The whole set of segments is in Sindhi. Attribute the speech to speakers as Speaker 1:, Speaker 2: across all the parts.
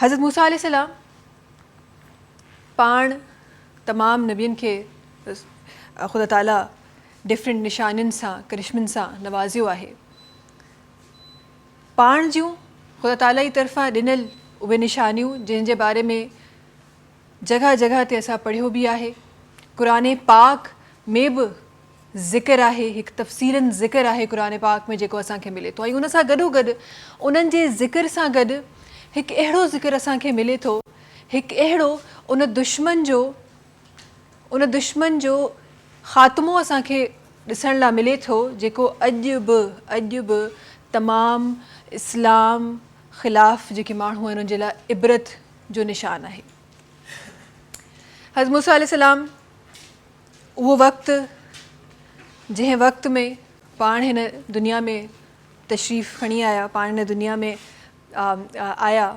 Speaker 1: حضرت موسيٰ عليه السلام پاڻ تمام نبين کي خدا تعاليٰ ڊفرنٽ نشانين سان ڪرشمن سان نوازيو آهي. پاڻ جون خدا تعاليٰ جي طرفان ڏنل اهي نشانيون جنهن جي باري ۾ جڳهه جڳهه تي اسان پڙهيو به آهي، قرآن پاڪ ۾ به ذڪر آهي، هڪ تفصيلاً ذڪر آهي قرآن پاڪ ۾ جيڪو اسان کي ملي ٿو ۽ ان سان گڏوگڏ انهن جي ذڪر سان گڏ هڪ اهڙو ذڪر اسان کي ملي ٿو، هڪ اهڙو ان دشمن جو ان دشمن جو خاتمو اسان کي ڏسڻ لاء ملي ٿو جيڪو اڄ به اڄ به تمام اسلام خلاف جيڪي ماڻهو آهن انهن جي لاء عبرت جو نشان آهي. حضرت موسيٰ عليه السلام اهو وقت جنهن وقت ۾ پاڻ هن دنيا ۾ تشريف کڻي آيا، پاڻ هن دنيا ۾ آيا،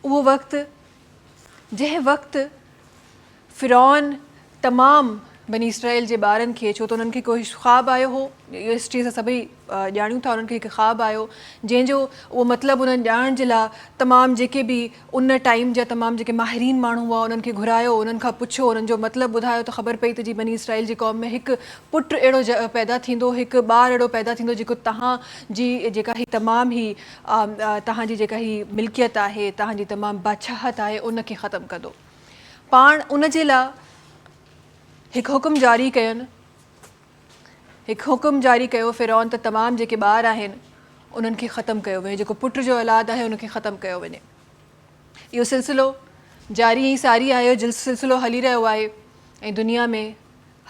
Speaker 1: اهو وقت جنهن وقت فرعون تمام بني اسرائيل جي ٻارن کي، ڇو ته انهن کي ڪو خواب آيو هو، اهو هسٽري اسان سڀئي ڄاڻيون ٿا، انهن کي هڪ خواب آيو جنهن جو اهو مطلب انهن ڄاڻڻ جي لاء تمام جيڪي به ان ٽائيم جا تمام جيڪي ماهرين ماڻهو هئا انهن کي گهرايو، انهن کان پڇيو، انهن جو مطلب ٻڌايو ته خبر پئي ته جي بني اسرائيل جي قوم ۾ هڪ پٽ اهڙو پيدا ٿيندو، هڪ ٻار اهڙو پيدا ٿيندو جيڪو توهان جي جيڪا هي تمام هي توهان جي جيڪا هي ملڪيت آهي، توهان جي تمام بادشاهت آهي ان کي ختم ڪندو. پاڻ ان جي لاء هڪ حڪم جاري ڪين، هڪ حڪم جاري ڪيو فرعون ته تمام جيڪي ٻار آهن انهن کي ختم ڪيو وڃي، جيڪو پٽ جو اولاد آهي ان کي ختم ڪيو وڃي. اهو سلسلو جاري ۽ ساري آهي، اهو سلسلو هلي رهيو آهي ۽ دنيا ۾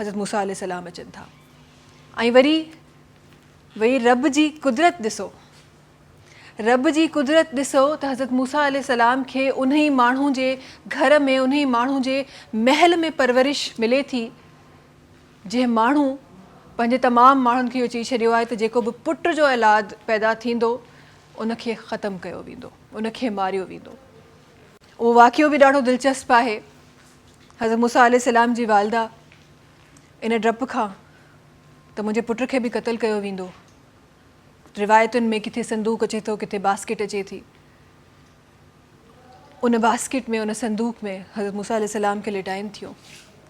Speaker 1: حضرت موسيٰ عليه السلام اچن ٿا ۽ وري وري رب جي قدرت ڏسو. رب جي قدرت ڏسو ته حضرت موسيٰ عليه السلام کي انهي ماڻهو جي گهر ۾ انهي ماڻهو جي محل ۾ پرورش ملي ٿي جنهن ماڻهو پنهنجي تمام ماڻهن کي اهو چئي ڇڏيو آهي ته جيڪو به پٽ جو اولاد پيدا ٿيندو ان کي ختم ڪيو ويندو ان کي ماريو ويندو. اهو واقعو به ڏاڍو دلچسپ آهي. حضرت موسيٰ عليه السلام جي والده ان ڊپ کان ته منهنجي پٽ کي به قتل ڪيو ويندو روايتن ۾ ڪٿي صندوق اچي ٿو ڪٿي باسڪيٽ اچي ٿي. ان باسڪيٽ ۾ ان صندوق ۾ حضرت موسيٰ عليه السلام کي ليٽائين ٿيون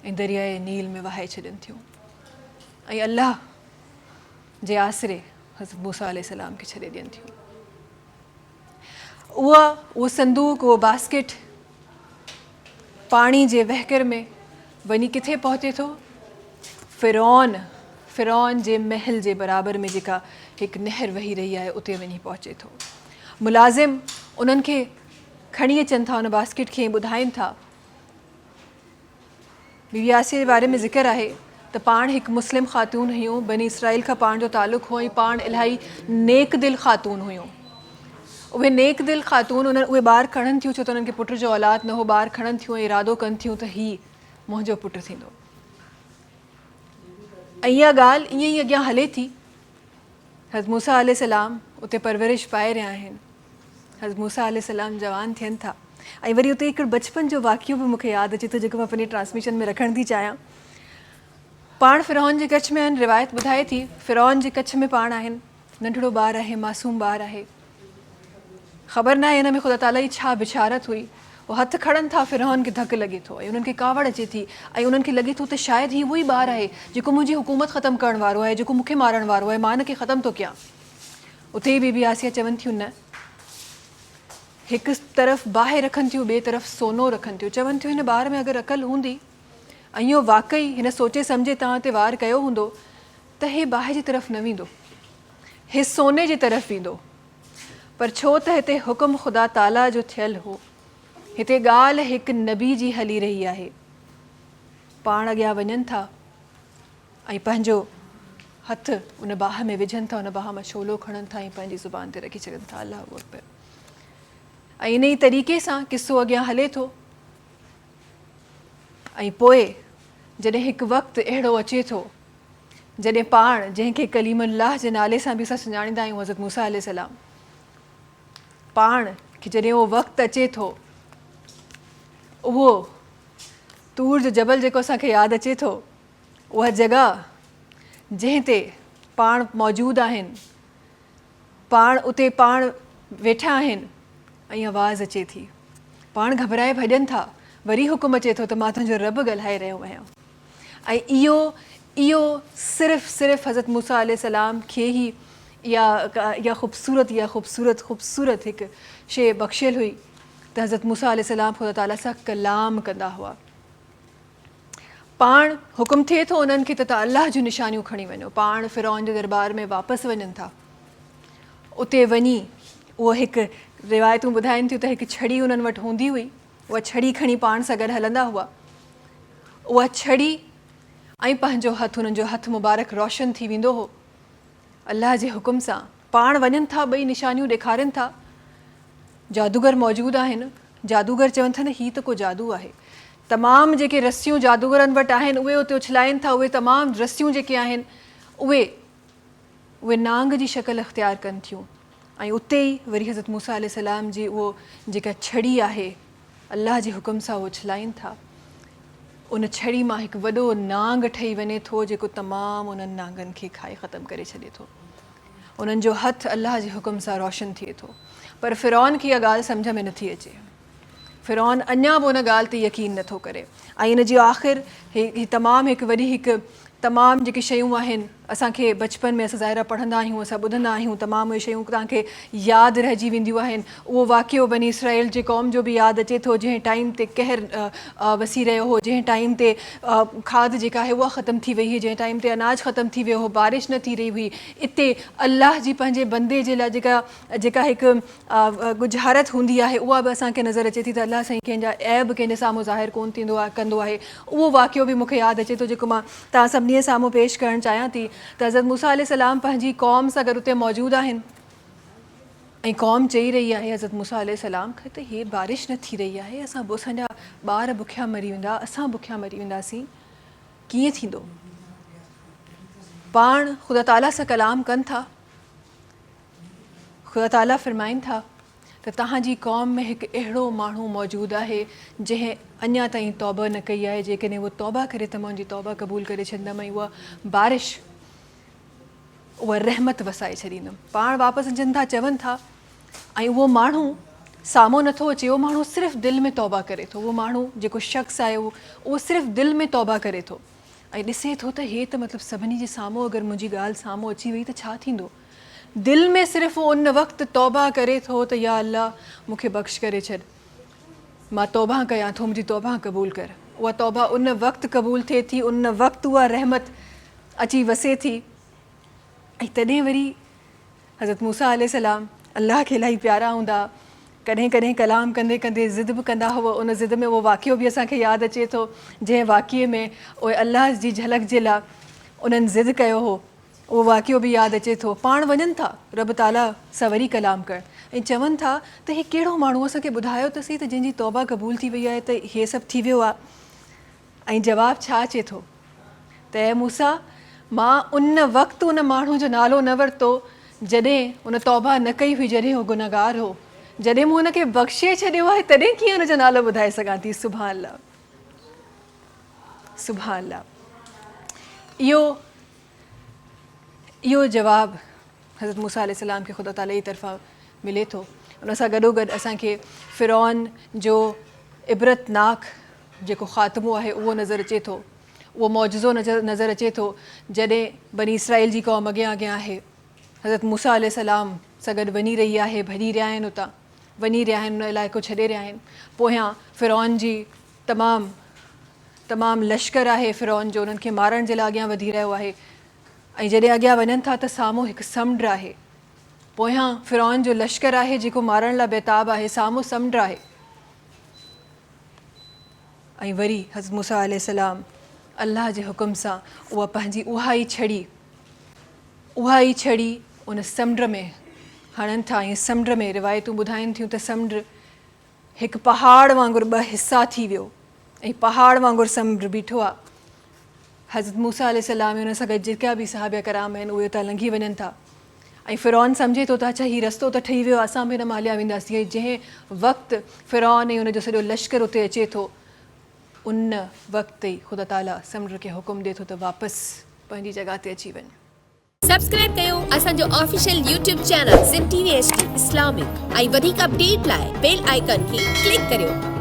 Speaker 1: ۽ درياء نيل ۾ وهائي ڇڏين ٿيون ۽ الله جي آسري حضرت موسيٰ عليه السلام کي ڇڏي ڏين ٿيون. اها اهو صندوق اهو باسڪيٽ پاڻي جي وهڪر ۾ وڃي ڪٿي پهچي ٿو؟ فرعون، فرعون جي محل جي برابر ۾ جيڪا هڪ نهر وهي رهي آهي اتي وڃي پهچي ٿو. ملازم انهن کي کڻي اچن ٿا ان باسڪيٽ کي ۽ ٻڌائين ٿا. بي بي آسيه جي باري ۾ ذڪر آهي ته پاڻ هڪ مسلم خاتون هيون، بني اسرائيل کان پاڻ جو تعلق هو ۽ پاڻ الاهي نيڪ دل خاتون هيون. اهي نيڪ دل خاتون انهن اهي ٻار کڻن ٿيون ڇو ته انهن کي پٽ جو اولاد نه هو، ٻار کڻن ٿيون ۽ ارادو ڪن ٿيون ته هي منهنجو پٽ ٿيندو. ۽ اها ڳالهه ائين ئي اڳيان هلي ٿي. حضرت موسيٰ عليه السلام اتي پرورش پائي رهيا آهن. حضرت موسيٰ عليه السلام جوان ٿين ٿا ۽ وري اتي هڪڙو بچپن جو واقعو به مون کي ياد اچي ٿو جيڪو مان پنهنجي ٽرانسميشن ۾ رکڻ ٿي چاهيان. پاڻ فرعون جي ڪڇ ۾ آهن، روايت ٻڌائي ٿي فرعون جي ڪڇ ۾ پاڻ آهن، ننڍڙو ٻار آهي، معصوم ٻار آهي، خبر ناهي هن ۾ خدا تعاليٰ جي ڇا بشارت هئي، هو هٿ کڻن ٿا فرعون کي ڌڪ لڳي ٿو ۽ انهن کي ڪاوڙ اچي ٿي ۽ انهن کي لڳي ٿو ته شايد هي اهو ئي ٻار آهي جيڪو منهنجي حڪومت ختم ڪرڻ وارو آهي، جيڪو مون کي مارڻ وارو آهي، مان هن کي ختم ٿو ڪيان. اتي ئي بي بي آسيه چون ٿيون نه. هڪ طرف باهه رکن ٿيون ٻئي طرف سونو رکن ٿيون. چون ٿيون هن ٻار ۾ اگر عقل هوندي ۽ اهو واقعي هن سوچي سمجهي توهان تي وار ڪيو هوندو ته هي باهه جي طرف نه ويندو. هي سوني جي طرف ويندو. پر ڇو ته هتي حڪم خدا تعاليٰ جو ٿيل هو. هتي ڳالهه هڪ نبي جي هلي رهي آهي. پاڻ اڳيان وڃن ٿا. ۽ پنهنجو هٿ ان باهه ۾ وجهن ٿا، ان باهه مان شعلو کڻن ٿا ۽ پنهنجي زبان تي رکي ڇڏن ٿا. الله اڪبر. ۽ انهي طريقي سان قصو اڳيان هلي ٿو ۽ پوء جڏهن هڪ وقت اهڙو اچي ٿو جڏهن پاڻ جنهن کي ڪليم الله جي نالي سان به اسان سڃاڻيندا آهيون حضرت موسيٰ عليه السلام پاڻ کي جڏهن اهو وقت اچي ٿو اهو طور جو جبل جيڪو اسان کي ياد اچي ٿو اها جڳهه جنهن تي پاڻ موجود آهن، پاڻ اتي پاڻ ويٺا آهن ۽ آواز اچي ٿي. پاڻ گهٻرائي ڀڄن ٿا. وري حڪم اچي ٿو ته مان تنهنجو رب ڳالهائي رهيو آهيان. ۽ اهو اهو صرف صرف حضرت موسيٰ عليه السلام کي ئي اها اها خوبصورت اها خوبصورت خوبصورت هڪ شيء بخشيل هئي ته حضرت موسيٰ عليه السلام خدا تعاليٰ سان ڪلام ڪندا هئا. پاڻ حڪم ٿئي ٿو انهن کي ته توهان الله جون نشانيون کڻي وڃو. پاڻ فرعون جي درٻار ۾ واپس وڃن ٿا. اتي وڃي اهو هڪ روايتون ٻڌائين ٿيون ته هڪ ڇڙي انهن وٽ هوندي هئي. اها ڇڙي کڻي پاڻ سان گڏ هلندا هئا. اها ڇڙي ۽ پنهنجو هٿ انهن جو هٿ مبارڪ روشن ٿي ويندو هو. الله جي حڪم سان پاڻ وڃن ٿا ٻئي نشانيون ڏيکارين ٿا. جادوگر موجود آهن. جادوگر چون ٿا نه هي ته ڪو جادو آهي. تمام جيڪي رسيون جادوگرن وٽ آهن اهي اتي اڇلائين ٿا اهي تمام رسيون جيڪي آهن اهي اهي نانگ جي شڪل اختيار ڪن ٿيون ۽ اتي ئي وري حضرت موسيٰ عليه السلام جي اهو جيڪا ڇڙي آهي الله جي حڪم سان اهو اڇلائين ٿا ان ڇڙي مان هڪ وڏو نانگ ٺهي وڃي ٿو جيڪو تمام انهن نانگن کي کائي ختم ڪري ڇڏي ٿو. انهن جو هٿ الله جي حڪم سان روشن ٿئي ٿو. پر فرعون کي اها ڳالهه سمجهه ۾ نٿي اچي. فرعون اڃا به ان ڳالهه تي يقين نٿو ڪري ۽ ان جي آخر هي تمام هڪ وڏي هڪ تمام جيڪي شيون آهن اسان کي بچپن ۾ اسان ظاهر آهي پڙهندا آهيون اسان ٻڌندا آهيون تمام اهي شيون توهان کي ياد رهجي وينديون آهن اهو واقعو بني اسرائيل جي قوم جو به ياد اچي ٿو جنهن ٽائيم تي قهر وسي رهيو هو جنهن ٽائيم تي کاڌ جيڪا آهي اها ختم ٿي وئي هئي جنهن ٽائيم تي اناج ختم ٿي ويو هو بارش نه ٿي رهي هئي اتي الله جي پنهنجي بندي جي لاء جيڪا جيڪا هڪ ڳجهارت هوندي آهي اها به اسان کي نظر اچي ٿي ته الله سائين ڪنهن جا عيب ڪنهن جي سامهون ظاهر ڪونه ٿيندو آهي ڪندو آهي اهو واقعو به مون کي ياد اچي ٿو جيڪو مان توهان سڀني جي سامهون پيش ڪرڻ چاهيان ٿي ته حضرت موسيٰ عليه السلام پنهنجي قوم سان گڏ اتي موجود آهن ۽ قوم چئي رهي آهي حضرت موسيٰ عليه السلام کي ته هي بارش نه ٿي رهي آهي اسان اسان جا ٻار بکيا مري ويندا اسان بکيا مري وينداسين ڪيئن ٿيندو پاڻ خدا تعاليٰ سان ڪلام ڪن ٿا خدا تعاليٰ فرمائن ٿا ته توهان جي قوم ۾ هڪ اهڙو ماڻهو موجود آهي جنهن اڃا تائين توبه نه ڪئي آهي جيڪڏهن اهو توبه ڪري ته مان ان جي توبه قبول ڪري ڇڏندم ۽ اها بارش اها رحمت وسائي ڇڏيندم. پاڻ واپس اچن ٿا چون ٿا ۽ اهو ماڻهو سامهون نٿو اچي اهو ماڻهو صرف دل ۾ توبه ڪري ٿو اهو ماڻهو جيڪو شخص آهي اهو صرف دل ۾ توبه ڪري ٿو ۽ ڏسي ٿو ته هي ته مطلب سڀني جي سامهون اگر منهنجي ڳالهه سامهون اچي وئي ته ڇا ٿيندو دل ۾ صرف هو ان وقت توبه ڪري ٿو ته يا الله مون کي بخش ڪري ڇڏ مان توبه ڪيان ٿو منهنجي توبه قبول ڪر اها توبه ان وقت قبول ٿئي ٿي ان وقت اها رحمت اچي وسي ٿي ۽ تڏهن وري حضرت موسيٰ عليه السلام الله کي الاهي پيارا هوندا ڪڏهن ڪڏهن ڪلام ڪندي ڪندي ضد به ڪندا هئا ان ضد ۾ اهو واقعو به اسان کي ياد اچي ٿو جنهن واقعي ۾ اهي الله جي جهلڪ جي لاء انهن ضد ڪيو هو اهو واقعو به ياد اچي ٿو پاڻ وڃن ٿا رب تعاليٰ سان وري ڪلام ڪرڻ ۽ چون ٿا ته هي ڪهڙو ماڻهو اسان کي ٻڌايو ته سهي ته جنهن جي توبه قبول ٿي وئي آهي ته هي سڀ ٿي ويو آهي ۽ جواب ڇا اچي ٿو ته اي موسيٰ! مان ان وقت ان ماڻهو جو نالو نه ورتو جڏهن ان توبه نه ڪئي هئي جڏهن هو گنهگار هو. جڏهن مون ان کي بخشي ڇڏيو آهي تڏهن ڪيئن ان جو نالو ٻڌائي سگهان ٿي. سبحان الله سبحان الله اهو اهو جواب حضرت موسيٰ عليه السلام کي خدا تعاليٰ جي طرفان ملي ٿو. ان سان گڏوگڏ اسان کي فرعون جو عبرتناڪ جيڪو خاتمو آهي اهو نظر اچي ٿو. اهو معجزو نظر اچي ٿو جڏهن بني اسرائيل جي قوم اڳيان اڳيان آهي. حضرت موسيٰ عليه السلام سان گڏ وڃي رهي آهي، ڀڄي رهيا آهن اتان، وڃي رهيا آهن، ان علائقو ڇڏي رهيا آهن. پويان فرعون جي تمام تمام لشڪر آهي فرعون جو انهن کي مارڻ جي لاء اڳيان وڌي رهيو آهي. ۽ جڏهن اڳيان وڃن ٿا ته سامهون هڪ سمنڊ آهي. پويان فرعون جو لشڪر آهي جيڪو مارڻ لاء بيتاب آهي، سامهون سمنڊ آهي. ۽ وري حضرت موسيٰ عليه السلام الله جي حڪم سان اها پنهنجي اها ئي ڇڙي، اها ئي ڇڙي ان سمنڊ ۾ هڻن ٿا ۽ سمنڊ ۾ روايتون ٻڌائين ٿيون ته سمنڊ هڪ پهاڙ وانگر ٻه حصا ٿي ويو ۽ پهاڙ وانگر سمنڊ بيٺو آ. حضرت موسيٰ عليه السلام ۽ ان سان گڏ جيڪا به صحابه ڪرام آهن اهي اتان لنگهي وڃن ٿا ۽ فرعون سمجهي ٿو ته اڇا هي رستو ته ٺهي ويو آ اسان به هن مان هليا وينداسين ۽ جنهن وقت فرعون ۽ ان جو سڄو لشڪر اتي اچي ٿو ان وقت ئي خدا تعاليٰ سمنڊ کي حڪم ڏئي ٿو ته واپس پنهنجي جڳهه تي اچي وڃ.
Speaker 2: سبسڪرائب ڪيو اسان جو official YouTube channel Sindh T V H D Islamic ۽ وڌيڪ اپڊيٽ لاء بيل آئيڪان کي ڪلڪ ڪريو.